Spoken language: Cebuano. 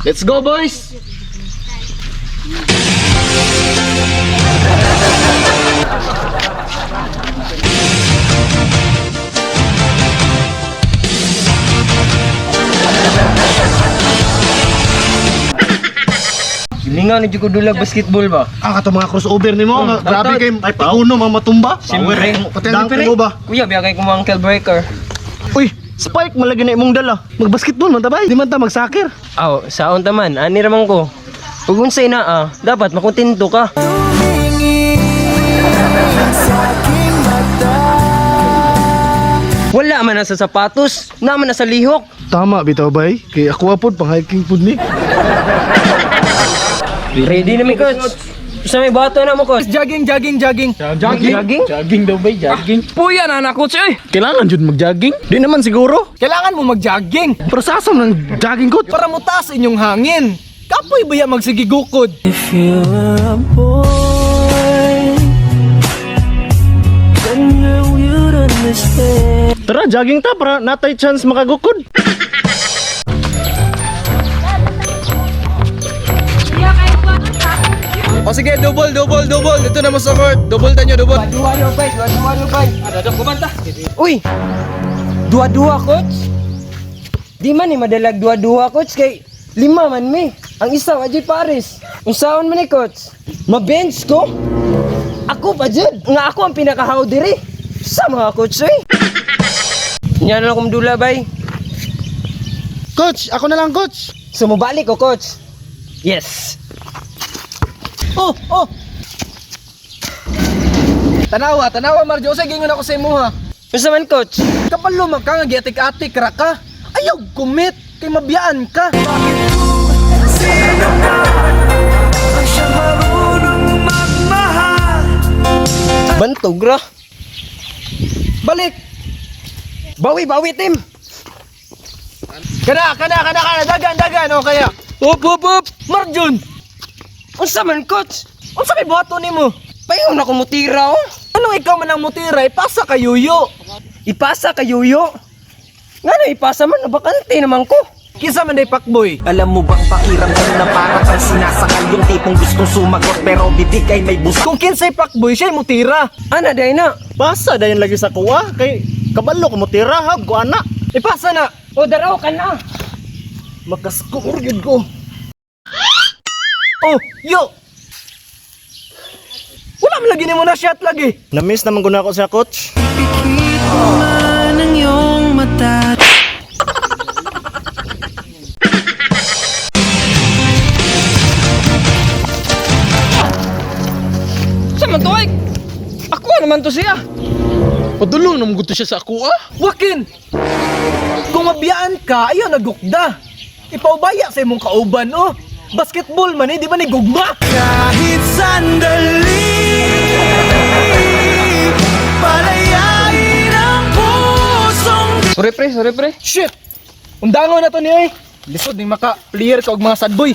Let's go, boys! Gilingan ni jud ko dulag basketball ba? Ah, kato mga crossover nimo. Nga, grabe kay ay pauno mga matumba. Siyempre. Pati ang referee. Ba? Kuya, biyagay ko mga ankle breaker. Uy, spike malagi na imong dala. Magbasketball man ta bay. Di man ta magsoccer. Aw, saon ta man, ani ra man ko. Ug unsay na ah, dapat makontento ka. Wala man na sa sapatos, na man na sa lihok. Tama bitaw bay. Kay ako pod pang hiking pod ni. Ready na mi, coach. Sa may bato na mo, coach. Jogging, jogging, jogging. Jogging? Jogging? Jogging daw ba? Jogging? Puya na na, coach eh. Kailangan jud magjogging. Di naman siguro. Kailangan mo mag-jogging Pero sasam ng jogging ko. para mutaas inyong hangin. Kapoy ba ya magsigigukod? Tara, jogging ta para natay chance makagukod. O sige, double, double, double. Ito na mo sa court. Double tanyo, double. Dua yo bay, dua dua yo bay. Uy. Dua-dua, coach. Di man ni madalag dua-dua, coach, kay lima man mi. Ang isa wa jud Paris. Unsaon man ni coach? Ma-bench ko. Ako pa jud. Nga ako ang pinakahaw diri. Sa mga coach eh. Nya na lang akong dula bay. Coach, ako na lang coach. Sumubalik ko, coach. Yes. Oh, oh. Tanawa, tanawa Marjo. Usay gingon ako sa imo ha. Unsa man, coach? Kapag lumag ka nga giatik-atik ra ka. Ayaw kumit kay mabiyaan ka. Bantog ra. Balik. Bawi, bawi, team. Kana, kana, kana, kana. Dagan, dagan. O kaya. Up, up, up. Marjun. Unsa man, coach? Unsa may buhaton nimo? Paingon ako mutira oh. Anong ikaw man ang mutira, ipasa kay Yuyo. Ipasa kay Yuyo. Ngano ipasa man, bakante naman ko. Kinsa man day pakboy? Alam mo bang pakiramdam na para kang sinasakal? Yung tipong gustong sumagot pero bibig ay may busa. Kung kinsay pakboy, siya'y mutira. Ana day na. Pasa dayon lagi sa kuwa kay kabalo ko mo tira hag ko ana. Ipasa na. O daraw ka na. Makaskor gyud ko. Oh, yo. Wala man lagi nimo na shot lagi. Na-miss naman ko na ako sa coach. Sa man to ay? Ako naman to siya. Padulong naman gusto siya sa ako ah. Wakin. Kung mabiyaan ka, ayaw nagukda. Ipaubaya sa imong kauban, oh. Basketball man eh, di ba ni gugma? Kahit sandali, palayain ang pusong Sorry pre, sorry pre. Shit! Undangon na to niya eh. Lisod ni maka player ka og mga sad boy.